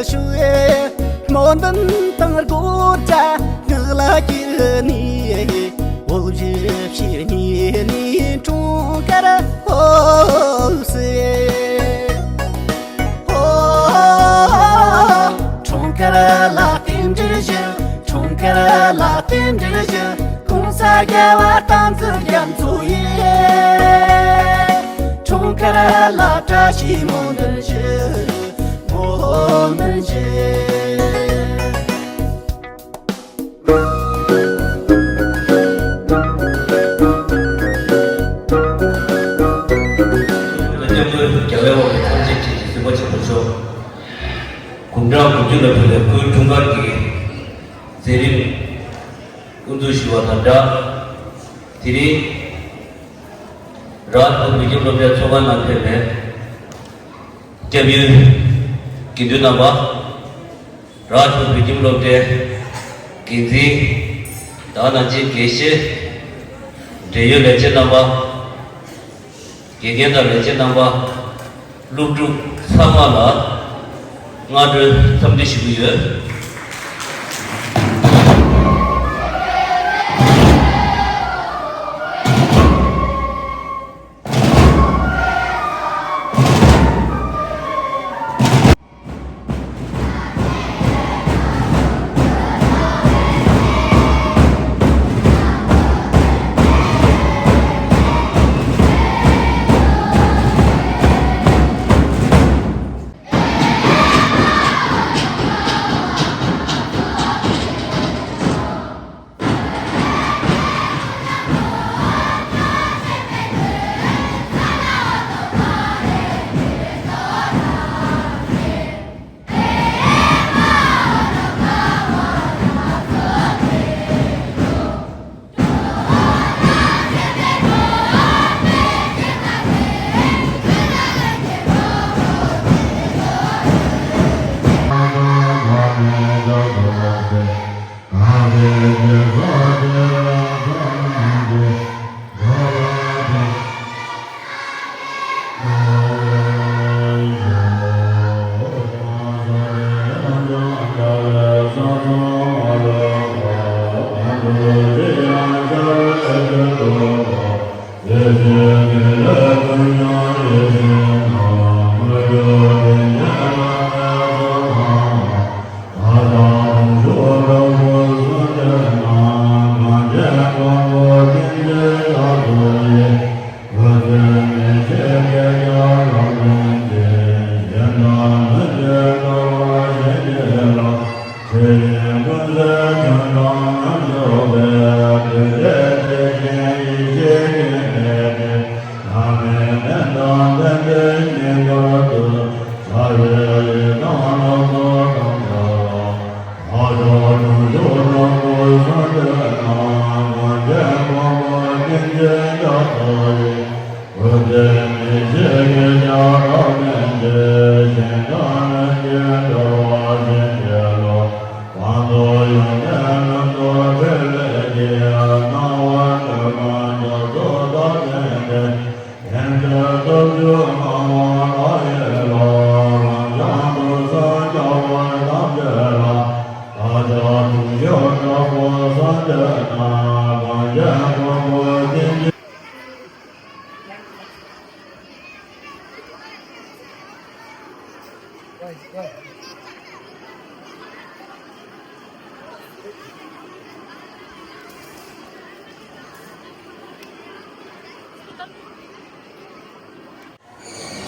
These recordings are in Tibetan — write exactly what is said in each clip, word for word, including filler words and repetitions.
ཞུ། སྨོན་འདུན་དང་དགོད་བྲ་ངག་ལ་གྱེར་ནས། འོ་བཞི་ཕྱི་ཉིན་ནས་འཁྲུངས་སྐར་ཧོབ་སེ། ཧོ། འཁྲུངས་སྐར་ལ་རྟེན་འབྲེལ་ཞུ། འཁྲུངས་སྐར་ལ་རྟེན་འབྲེལ་ཞུ། གོང་ས་རྒྱལ་བ་བསྟན་འཛིན་རྒྱ་མཚོ་ཡི། འཁྲུངས་སྐར་ལ་བཀྲ་ཤིས་སྨོན་འདུན་ཞུ། སྨོན་འདུན་ཞུ། རྒྱལ་བའི་དབང་གི་ཐམས་ཅད་མཁྱེན་ཅིང་གཟིགས་པ་ཆེན་པོ་མཆོག་དགུང་གྲངས་དགུ་བཅུ་ལ་ཕེབས་པའི་སྐུའི་འཁྲུངས་སྐར་གྱི་མཛད་རིམ་དབུ་འཛུགས་ཞུས་པ་དང་སྦྲགས། དེ་རིང་རཱཇ་པུར་བོད་ཁྱིམ་སློབ་གྲྭའི་ཚོགས་ཁང་ནང་ཕེབས་པའི་སྐྱབས་ཡུལ་དགེ་འདུན་རྣམ་པ། རཱཇ་པུར་བོད་ཁྱིམ་སློབ་གྲྭའི་འགན་འཛིན། དེ་ནང་བཞིན་དགེ་བཤེས། འབྲེལ་ཡོད་ལས་བྱེད་རྣམ་པ། དགེ་རྒན་དང་ལས་བྱེད་རྣམ་པ། སློབ་ཕྲུག་ཚང་མ་ལ་སྔ་དྲོའི་འཚམས་འདྲི་ཞུ་གི་ཡོད།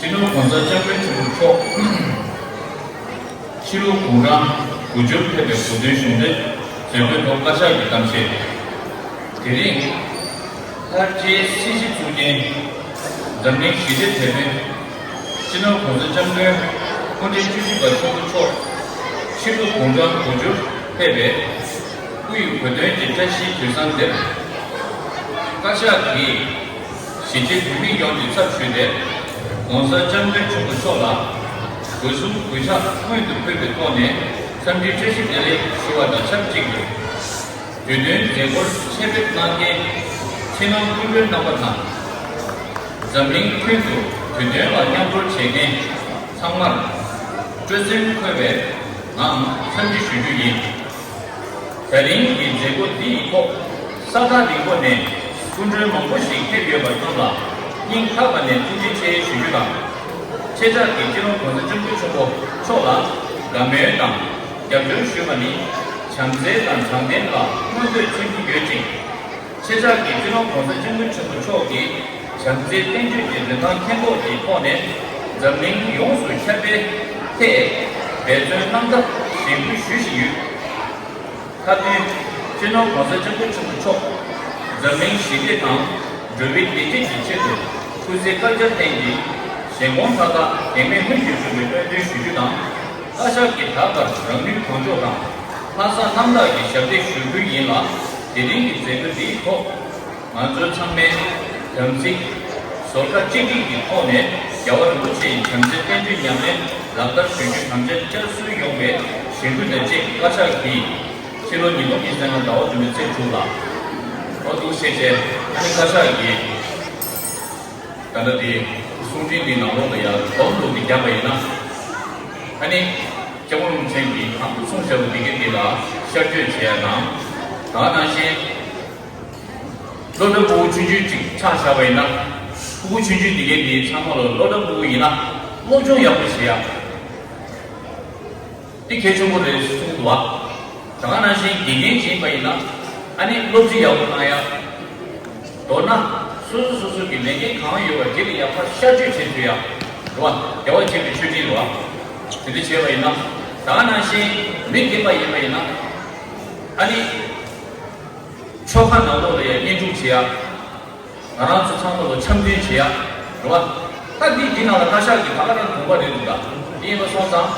སྤྱི་ནོར་༸གོང་ས་༸སྐྱབས་མགོན་ཆེན་པོ་མཆོག་ཕྱི་ལོ་དགུང་གྲངས་དགུ་བཅུར་ཕེབས་པའི་གོ་སྟོན་གཞུང་འབྲེལ་མཛད་སྒོའི་ཐོག་བཀའ་ཤག་གི་གཏམ་བཤད། དེ་རིང་ལྷར་བཅས་སྲིད་ཞིའི་གཙུག་རྒྱན། འཛམ་གླིང་ཞི་བདེའི་དེད་དཔོན། སྤྱི་ནོར་༸གོང་ས་༸སྐྱབས་མགོན་སྐུ་ཕྲེང་བཅུ་བཞི་པ་ཆེན་པོ་མཆོག་ཕྱི་ལོ་དགུང་གྲངས་དགུ་བཅུར་ཕེབས་པའི་སྐུ་ཡི་གོ་སྟོན་གྱི་བཀྲ་ཤིས་དུས་བཟང་འདིར། བཀའ་ཤག་གིས་གཞིས་བྱེས་བོད་མི་ཡོངས་ཀྱི་ཚབ་ཞུས་ཏེ། ༸གོང་ས་༸སྐྱབས་མགོན་ཆེན་པོ་མཆོག་ལ་གུས་གསུམ་གུས་ཕྱག་སྔོན་དུ་ཕུལ་བའི་ཐོག་ནས་འཚམས་འདྲིའི་བཀྲ་ཤིས་བདེ་ལེགས་ཞུ་བ་དང་ཆབས་ཅིག་ཏུ། དུས་སྟོན་མཛད་སྒོར་ཆེད་ཕེབས་གནང་མཁན་སྤྱི་ནོར་སྐུ་མགྲོན་རྣམ་པ་དང་། འཛམ་གླིང་ཁྱོན་དུ་དུས་སྟོན་ལ་མཉམ་ཞུགས་བྱེད་མཁན་ཚང་མར་སྤྲོ་སེམས་འཁོལ་བའི་ ནང་འཚམས་འདྲི་ཞུ་རྒྱུ་ཡིན། ད་རིང་གི་མཛད་སྒོ་འདི་ཡི་ཐོག་ས་ཐག་རིང་པོ་ནས་སྐུ་མགྲོན་མང་པོ་ཞིག་ཕེབས་ཡོད་པ་རྣམས་ལ་སྙིང་ཐག་པ་ནས་ཐུགས་རྗེ་ཆེ་ཞུ་རྒྱུ་དང་། ཁྱེད་ཅག་གིས་སྤྱི་ནོར་༸གོང་ས་༸སྐྱབས་མགོན་ཆེན་པོ་མཆོག་ལ་དགའ་མོས་དང་རྒྱབ་སྐྱོར་ཞུས་པ་ནི་བྱམས་བརྩེ་དང་དྲང་བདེན་ལ་མངོན་བསྟོད་མཚོན་གྱི་ཡོད་ཅིང་། ཁྱེད་ཅག་གིས་སྤྱི་ནོར་༸གོང་ས་༸སྐྱབས་མགོན་ཆེན་པོ་མཆོག་གི་བྱམས་བརྩེའི་བསྟན་བཅོས་ཀྱི་རིན་ཐང་མཁྱེན་རྟོགས་ཀྱི་ཐོག་ནས་འཛམ་གླིང་ཡོངས་སུ་ཁྱབ་སྤེལ་ཐད་འབད་བརྩོན་གནང་ཐབས་ཞེ་པོ་ཞུ་བཞིན་ཡོད། མཐའ་དོན། སྤྱི་ནོར་༸གོང་ས་༸སྐྱབས་མགོན་ཆེན་པོ་མཆོག་འཛམ་གླིང་ཞི་བདེ་དང་འགྲོ་བའི་བདེ་སྐྱིད་ཀྱི་ཆེད་དུ་སྐུ་ཚེ་བསྐལ་བརྒྱར་བརྟན་ཅིང་། གཞན་དགོངས་མཐའ་དག་གེགས་མེད་ལྷུན་གྱིས་གྲུབ་པའི་སྨོན་འདུན་ཞུ་རྒྱུ་དང་། བཀའ་ཤག་གིས་ད་བར་རང་ནུས་གང་ལྕོགས་དང་ལྷག་བསམ་རྣམ་དག་གིས་ཞབས་འདེགས་ཞུ་རྒྱུ་ཡིན་ལ། དེ་རིང་གི་མཛད་སྒོ་འདིའི་ཐོག་ང་ཚོ་ཚང་མས་དམ་ཚིག་ཟོར་ཁ་གཅིག་སྒྲིལ་གྱི་ཐོག་ནས་རྒྱལ་བ་རིན་པོ་ཆེའི་བྱམས་བརྩེའི་བསྟན་བཅོས་ཉམས་ལེན་ལག་བསྟར་ཞུ་རྒྱུ་དམ་བཅའ་བསྐྱར་གསོ་ཡོང་བའི་བཞེད་དགོངས་དང་བཅས་བཀའ་ཤག་གིས་ཕྱི་ལོ་ཉིས་སྟོང་ཉི་ཤུ་རྩ་ལྔ་ཟླ་བ་བདུན་པའི་ཚེས་དྲུག་ལ་འོ་འདུག་བཤད་བྱས། ཨ་ནི་བཀའ་ཤག་གིས་ད་ལྟ་དེ་གསུང་འཕྲིན་འདི་ནང་ལོགས་ལ་ཡར་སྡོམ་ལུགས་འདི་བརྒྱབ་པ་ཡིན་ན། ཨ་ནི་སྐྱབས་མགོན་རིན་པོ་ཆེ་གིས་གང་གསུངས་བཞག་པ་འདི་གའི་འདི་ལ་ཤར་བསྐྱོད་བྱས་ཡ་དང་། ད་ག་ནང་བཞིན། སློབ་གྲྭ་ཕྲུ་གུ་ཆུང་ཆུང་ཅིག་ཆ་བཞག་པ་ཡིན་ན། ཕྲུ་གུ་ཆུང་ཆུང་འདི་གའི་འདི་ཚང་མ་ལ་སློབ་གྲྭ་ཕྲུ་གུ་ཡིན་ན་སློབ་སྦྱོང་ཡག་པོ་བྱེད་ཡ་འདི་གལ་ཆེན་པོ་རེད་གསུངས་འདུག་བ། ད་ག་ནང་བཞིན་དགེ་རྒན་ཅིག་ཡིན་པ་ཡིན་ན་ཨ་ནི་སློབ་ཁྲིད་ཡག་པོ་གནང་ཡ། མདོར་ན་སོ་སོ་སོ་སོ་གི་ལས་འགན་གང་ཡོད་པ་དེ་ལ་ཡག་པོ་ཤར་བསྐྱོད་བྱེད་ཐུབ་ཡ། རེད་བ། རྒྱལ་བ་བྱེད་པའི་མཆོད་སྤྲིན་རེད་བ། དེ་འདྲ་བྱས་པ་ཡིན་ན། ད་ག་ནང་བཞིན་མི་རྒན་པ་ཡིན་པ་ཡིན་ན་ཨ་ནི། ཆོ་ག་ནང་ལོགས་ལ་ཡང་བརྙན་འཕྲིན་བྱེད་ཡ། ང་རང་ཚོ་ཚང་མ་ལོ་འཆམ་མཐུན་བྱེད་ཡ། རེད་བ། ད་འདི་འདི་ནང་ལ་བཀའ་ཤག་གི་ད་ག་རང་དགོངས་པ་རེད་འདུག་ད། འདི་ཡིན་པ་སོང་ཙང་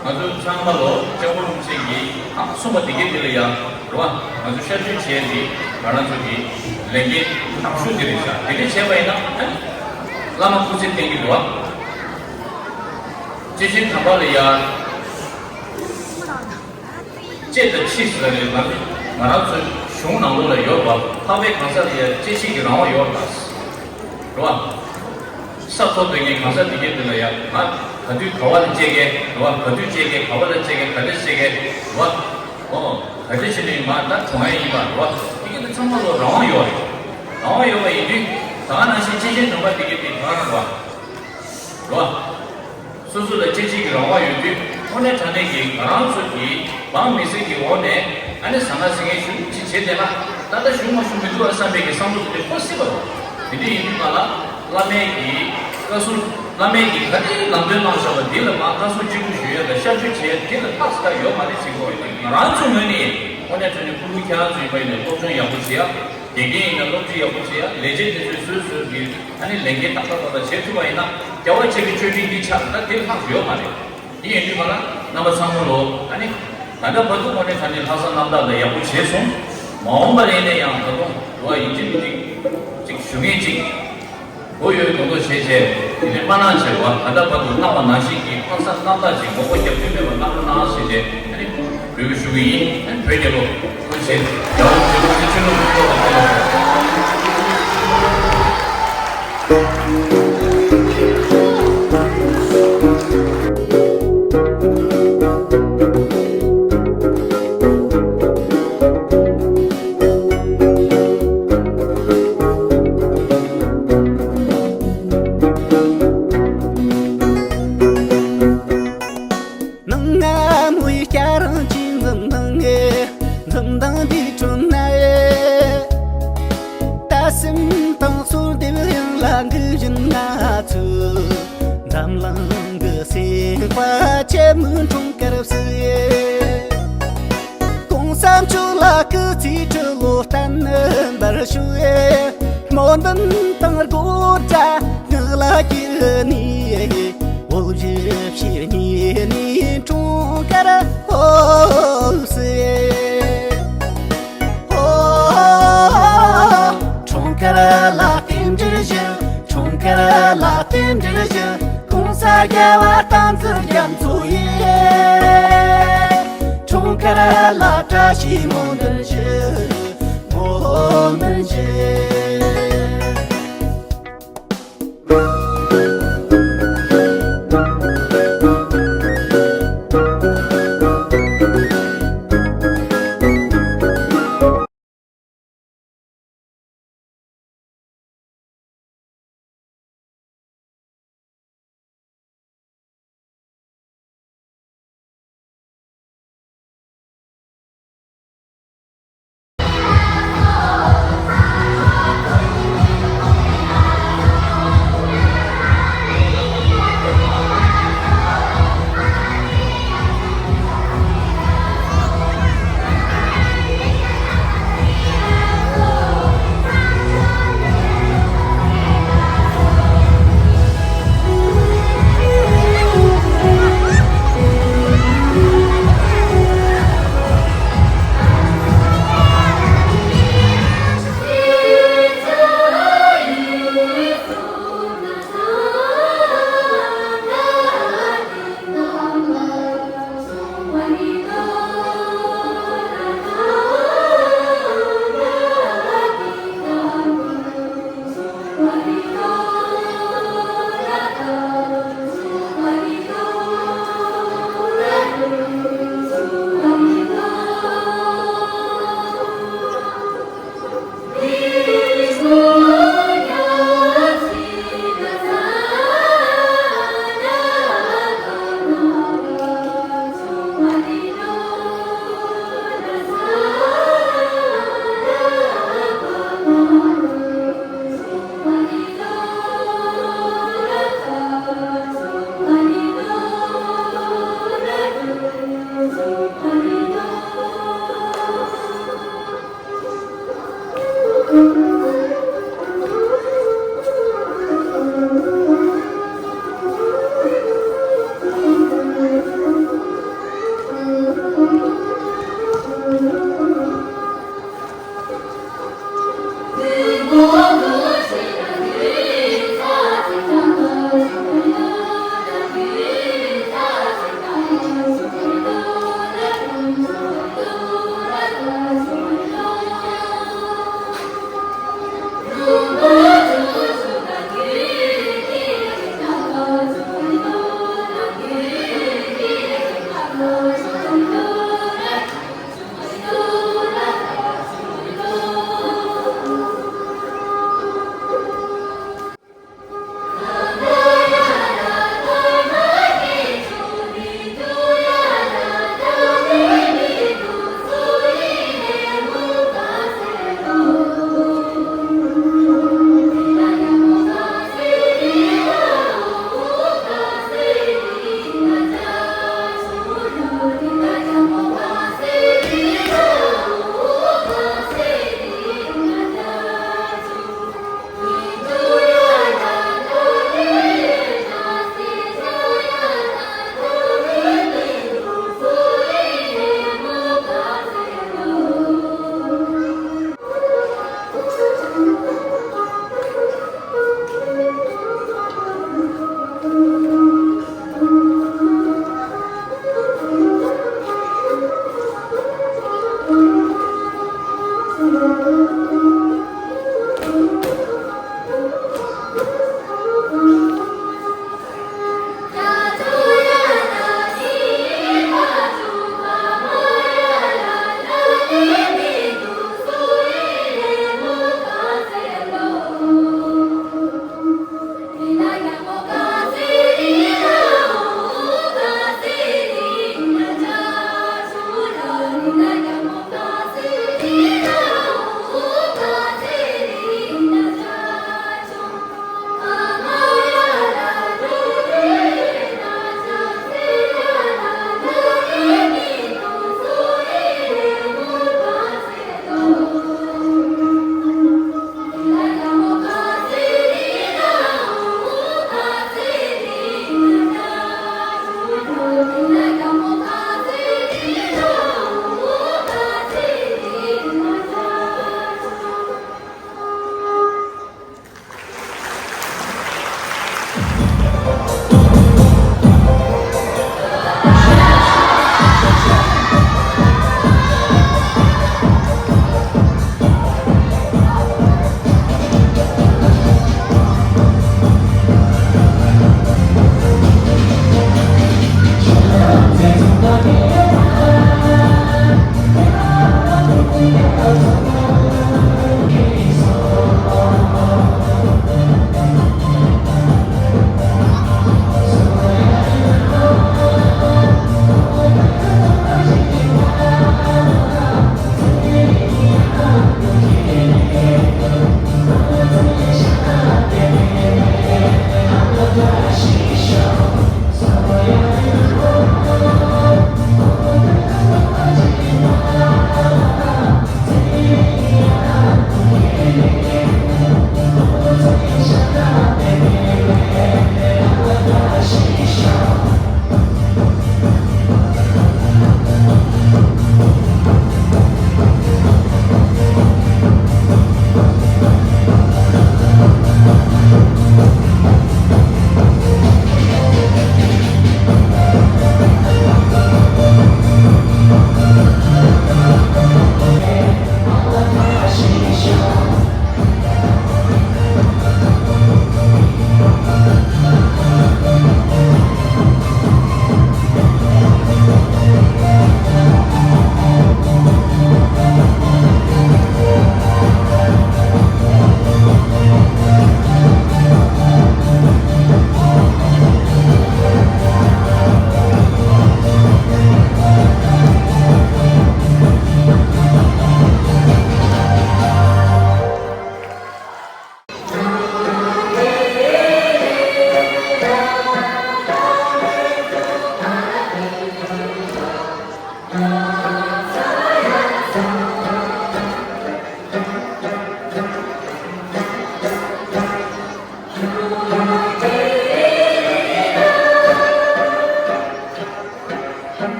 ང་ཚོ་ཚང་མ་ལོ་སྐྱབས་མགོན་རིན་པོ་ཆེ་གིས་ཨ་གསུངས་པ་འདི་གའི་འདི་ལ་ཡ། རེད་བ། ང་ཚོ་ཤར་བསྐྱོད་བྱེད་ཡ་འདི་ང་རང་ཚོ་གི་ལས་འགན་ནང་ཞུགས་འདི་རེད་ཤག་དེ་འདྲ་བྱས་པ་ཡིན་ན་ཨ་ནི་བླ་མ་སྐུ་ཚེ་བརྟན་གྱི་འདུག་བ། སྐྱེས་ཆེན་དམ་པ་ལ་ཡ། ལྕེ་དང་ཕྱིས་སུ་ལ་ནི་ང་ང་རང་ཚོའི་གཞུང་ནང་ལོགས་ལ་ཡོད་པ་འཕགས་པའི་གང་ཟག་ལ་ཡང་སྐྱེ་འཆི་གི་རང་དབང་ཡོད་པ་རེད་བ། ས་ཐོབ་པའི་ངའི་གང་ཟག་དེ་གའི་དེ་ལ་ཡང་ང་ག་དུས་ག་བ་ལ་སྐྱེ་གི་རེད་བ། ག་དུས་སྐྱེ་གི་ག་བ་ལ་སྐྱེ་གི་ག་དུས་སྐྱེ་གི་རེད་བ། ཨོ་ག་དུས་ཕྱིན་ནས་ང་ད་གྲོངས་ཡ་ཡིན་པ་རེད་བ། དེ་གའི་དེ་ཚང་མ་ལོ་རང་དབང་ཡོད་རེད། རང་དབང་ཡོད་པ་ཡིན་དུས་ད་ག་ནང་བཞིན་སྐྱེ་ཆེན་དམ་པ་དེ་གའི་དེ་ག་རང་རེད་བ། རེད་བ། སོ་སོ་ལ་སྐྱེ་འཆི་གི་རང་དབང་ཡོད་དུས་དངོས་གནས་དྲང་གནས་ཀྱི་ང་རང་ཚོ་གི་འབངས་མི་སེར་གྱི་འོག་ནས་ཨ་ནི་ཟ་ང་ཟིང་ངེ་ཞུ་ཅི་བྱེད་བསྡད་ན་ད་ལྟ་ཞུ་མ་ཞུ་མི་འདུག་ཨ་བསམ་པའི་གི་བསམ་བློ་དེ་འཁོར་སྲིད་པ་རེད། དེ་འདྲ་ཡིན་དུས་ང་ལ་བླ་མའི་གི་བཀའ་གསུང་བླ་མའི་གི་ག་དེ་ལམ་སྟོན་གནང་བཞག་པ་འདི་ལ་མ་བཀའ་གསུང་གཅིག་པུ་ཞུ་ཡ་དང་ཤར་བསྐྱོད་བྱེད་ཡ་དེ་ལ་ཐག་ཆོད་ཡོད་མ་རེད་ཟེར་གི་ཡོད། ང་རང་ཚོའི་ངོས་ནས་དངོས་གནས་དྲང་གནས་ཕྲུ་གུ་ཁྱེད་རང་ཚོ་ཡིན་པ་ཡིན་ནའི་སློབ་སྦྱོང་ཡག་པོ་བྱེད་ཡ། དགེ་རྒན་ཡིན་ན་སློབ་ཁྲིད་ཡག་པོ་བྱེད་ཡ། ལས་བྱེད་དེ་ཚོས་སོ་སོའི་གི་ཨ་ནི་ལས་འགན་ཏག་ཏག་ཏག་ཏག་བྱེད་ཐུབ་པ་ཡིན་ན་རྒྱལ་བ་བྱེད་པའི་མཆོད་སྤྲིན་འདི་ཆགས་ད་དེ་ལྷག་ཡོད་མ་རེད། དེ་ཡིན་དུས་ག་ལ་རྣམ་པ་ཚང་མ་ལོ་ཨ་ནི་ད་ལྟ་བར་དུ་དངོས་གནས་དྲང་གནས་ལྷག་བསམ་རྣམ་དག་དང་ཡག་པོ་བྱས་སོང་། མ་འོངས་པ་ལ་ཡིན་ན་ཡང་ད་དུང་འགྲོ་བ་ཡིན་གཅིག་མིན་གཅིག་ཅིག་ཞུ་མཁན་ཅིག་གོ་ཡོད་མདོག་མདོག་བྱས་བྱས་དེ་ནས་སྨོན་ལམ་བྱས་པ་ད་ལྟ་བར་དུ་གནང་བ་ནང་བཞིན་གྱི་ལྷག་བསམ་རྣམ་དག་ཅིག་ངོ་རྒོལ་རྒྱབ་མཐུན་མེད་པར་གནང་རོགས་གནང་ཞེས་ཏེ་ཨ་ནི་འབོད་སྐུལ་ཞུ་གི་ཡིན། ཨ་ནི་བོད་རྒྱལ་ལོ། ཀུན་གྱིས་རྒྱལ་བ་རིན་པོ་ཆེ་ཆོས་ལུགས་ཀྱི་ཐོག་ལ་ཕེབས་པ། ནང་ང་མོའི་སྐྱ་རང་གཅིག་འཛུམ་མདངས་ངེ་འཛུམ་མདངས་འདི་དྲོད་ན་ཡེ། ད་སེམས་དང་གསོལ་འདེབས་ཡང་ལ་འདི་བཞིན་ན་ཚུལ། འཛམ་གླིང་གི་སེམས་དཔའ་ཆེ་མོའི་འཁྲུངས་སྐར་བསུ་ཡེ། གོང་ས་མཆོག་ལ་སྐུ་ཚེ་ཁྲི་ལོ་བརྟན་པར་ཤོག་སྨོན་འདུན་དང་དགོངས་བཅས་ངག་ལ་གྱེར་ནས། འོ་བཞི་བཤེས་གཉེན་ནས་འཁྲུངས་སྐར་ཧོ་སེ། ཧོ། འཁྲུངས་སྐར་ལ་རྟེན་འབྲེལ་ཞུ། འཁྲུངས་སྐར་ལ་རྟེན་འབྲེལ་ཞུ། གོང་ས་རྒྱལ་བ་བསྟན་འཛིན་རྒྱ་མཚོ་ཡི། འཁྲུངས་སྐར་ལ་བཀྲ་ཤིས་སྨོན་འདུན་ཞུ། སྨོན་འདུན་ཞུ།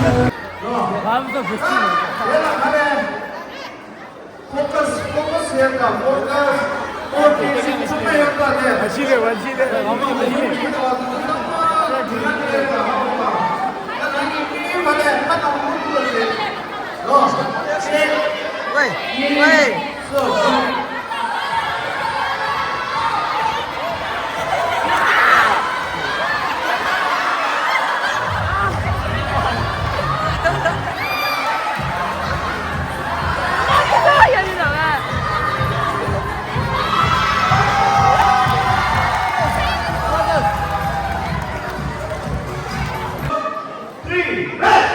ལམ་སང་བུ་སྐྱིད་ལ། ཁོ་ཀ་སི་ཁོ་ཀ་སི་ཡོད་ད་ཁོ་ཀ་སི་ཁོ་ཀ་སི་ཁོ་ཀ་སི་ཡོད་ད་ནས། ཨ་ཅི་རེད་བ་ཅི་རེད། ཨ་མ་མ་ཡིན། ཨ་ནི་ཨི་མ་ལས་ཁ་དང་མུ་ཁུ་རེད། ལོ། ཝེ། ཝེ། སོ། Three, red!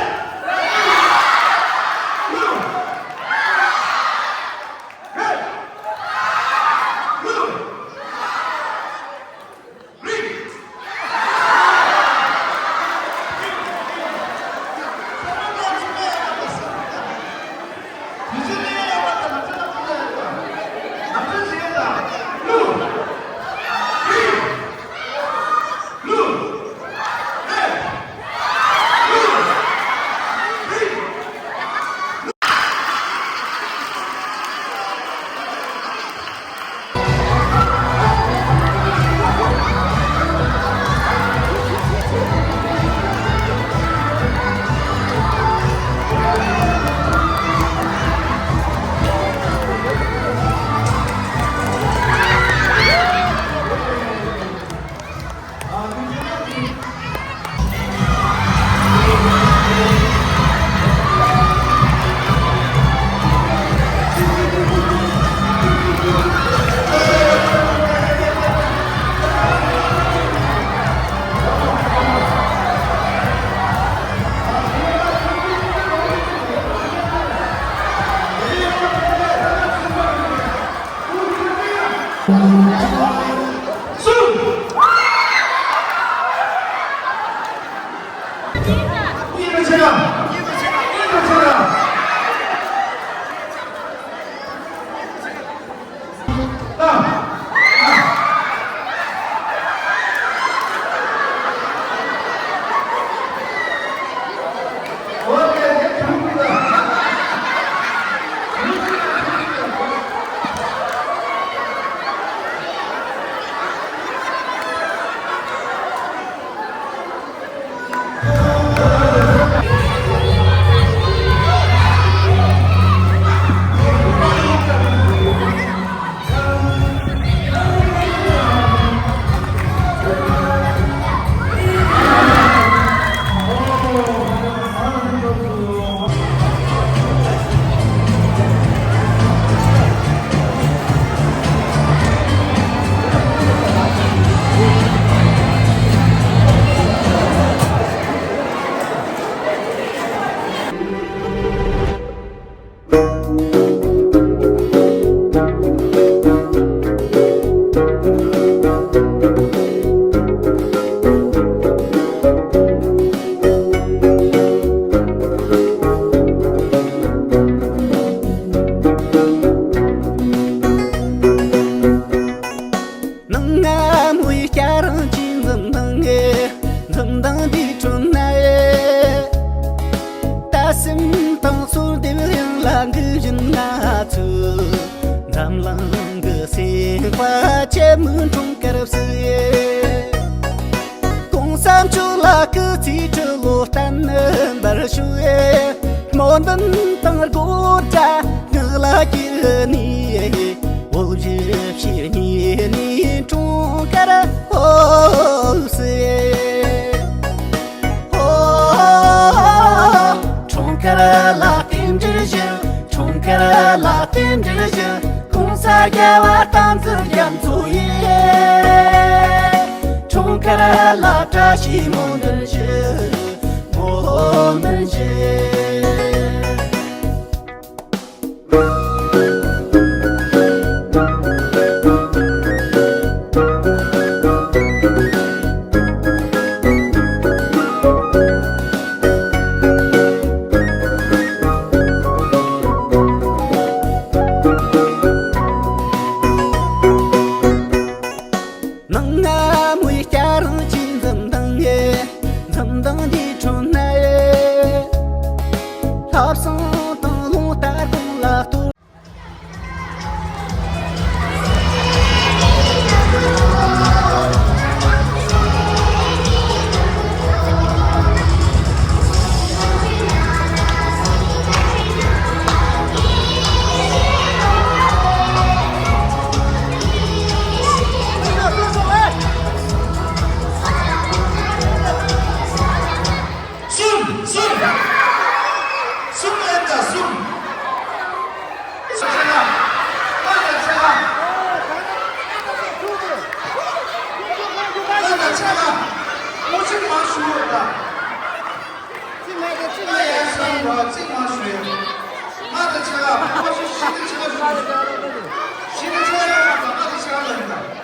ནང་ང་མོའི་སྐྱ་རང་གཅིག་འཛུམ་མདངས་ངེ་འཛུམ་མདངས་འདི་ཁྲོད་ན། ད་སེམས་དང་སོར་འདེབས་ཡང་ལ་འགུལ་བཞིན་ན་ཚུལ། འཛམ་གླིང་གི་སེམས་དཔའ་ཆེ་མོའི་འཁྲུངས་སྐར་བསུ། གོང་ས་མཆོག་ལ་སྐུ་ཚེ་ཁྲི་ལོ་བརྟན་པར་ཤོག་སྨོན་འདུན་དང་དགོད་སྒྲ་ངག་ལ་གྱེར་ནས། འོ་བཞི་བཤེས་གཉེན་ནས་འཁྲུངས་སྐར་འོ་ཟེར། འོ། འཁྲུངས་སྐར་ལ་རྟེན་འབྲེལ་ཞུ། འཁྲུངས་སྐར་ལ་རྟེན་འབྲེལ་ཞུ། གོང་ས་རྒྱལ་བ་བསྟན་འཛིན་རྒྱ་མཚོ་ཡི། འཁྲུངས་སྐར་ལ་བཀྲ་ཤིས་སྨོན་འདུན་ཞུ། སྨོན་འདུན་ཞུ། ནང་ང་མོའི་སྐྱ་རང་གཅིག་འཛུམ་མདངས་ངེ་འཛུམ་མདངས་འདི་ཁྲོད་ན། བསང་དང་རླུང་ལྟར་གང་ལ་གཏོར། གསུམ། གསུམ། གསུམ་ལ་ཡིན་ད་གསུམ། ཕྱེད་ཀ། ཕྱེད་ཀ། ཕྱེད་ཀ། ཨོ་ཅི་མ་ཞུ་ཡོད་ད། ཙི་མ་དེ་ཙི་མ་ཡ་ས་ར་ཙི་མ་ཞུ་ཡོད། ང་དང་ཕྱེད་ཀ་ཕྱེད་ཀ་ཞུ་ཡོད། ཕྱེད་ཀ་ཕྱེད་ཀ་ཡོད་མ་ད་ང་དང་ཕྱེད་ཀ་ལ་ཡིན་ད།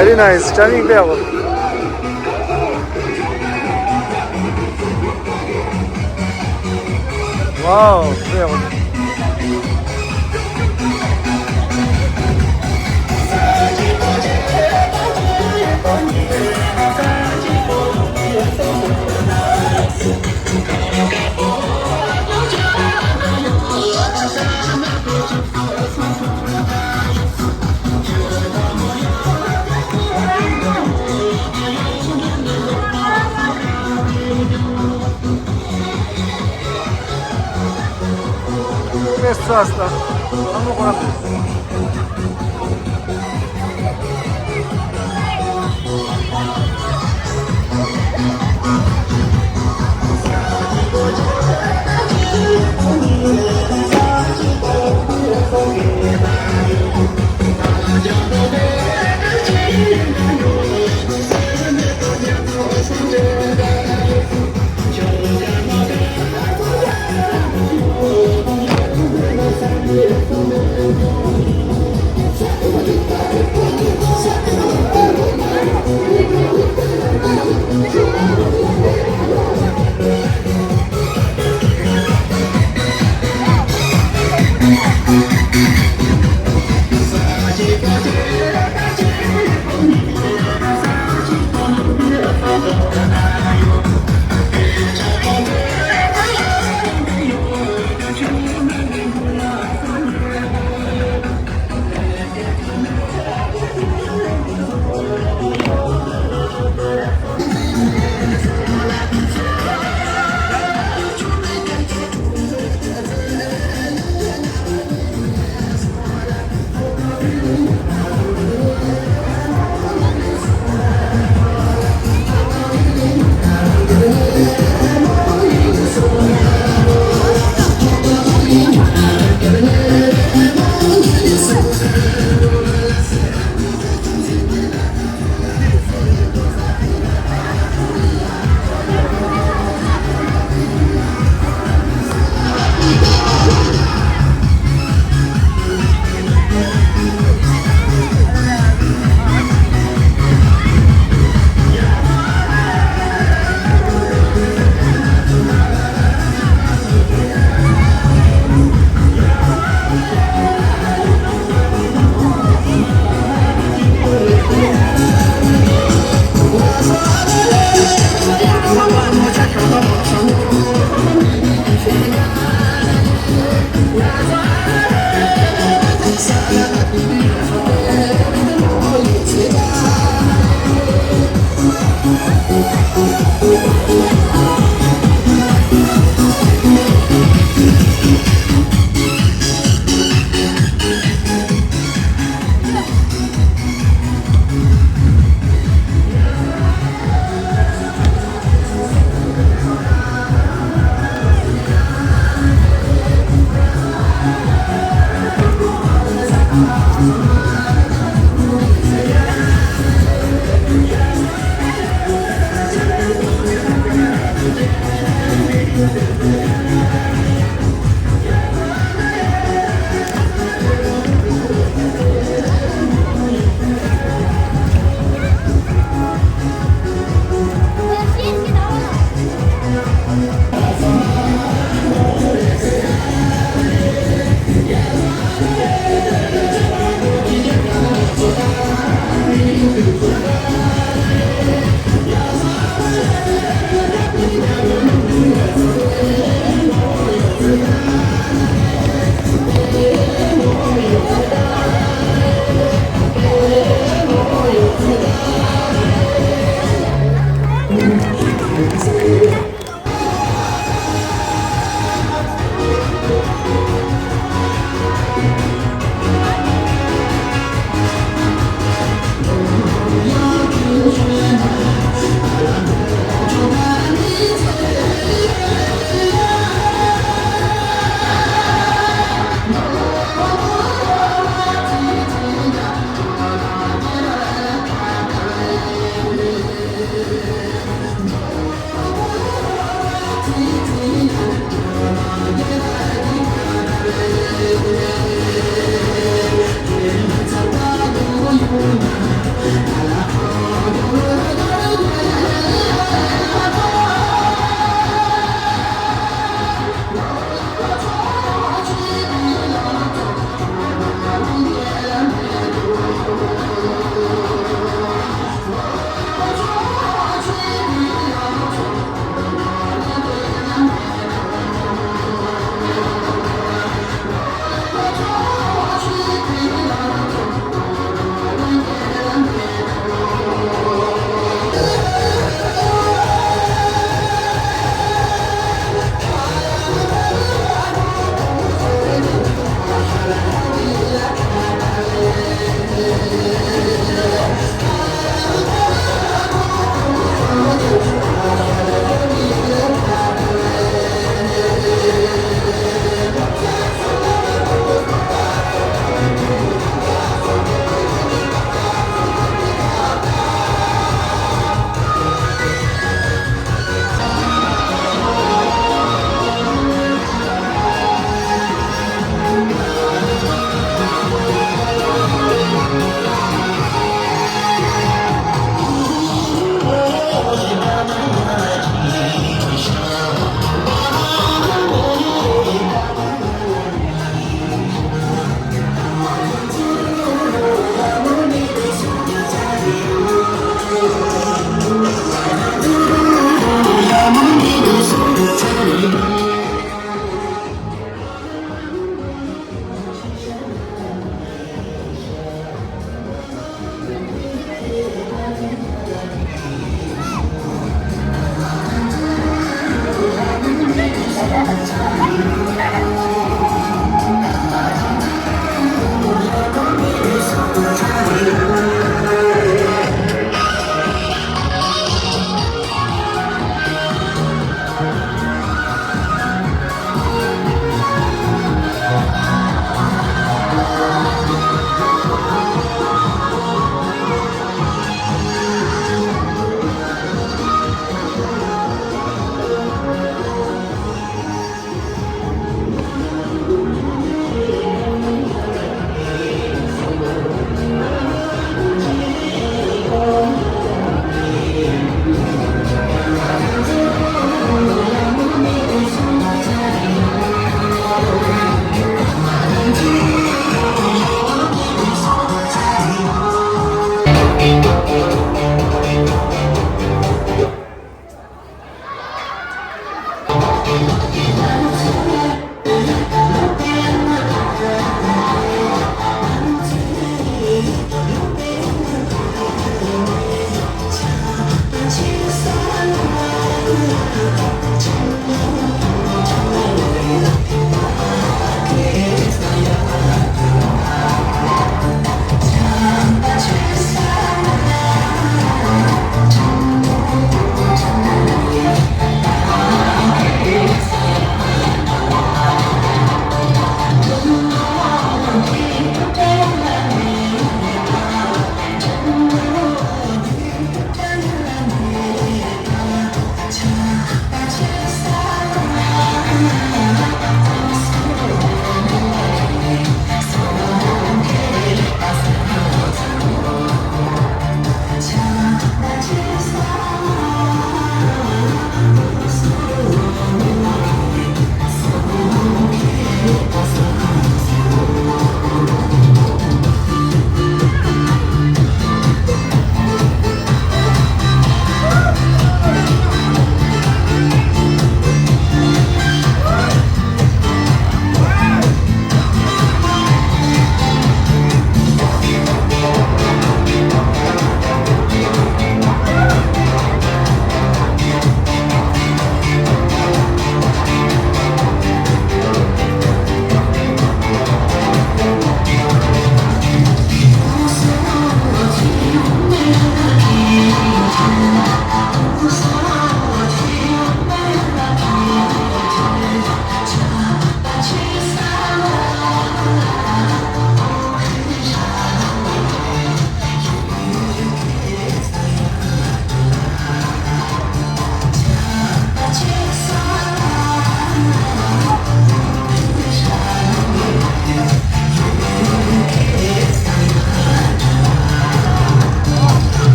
Very nice. Charming. Wow.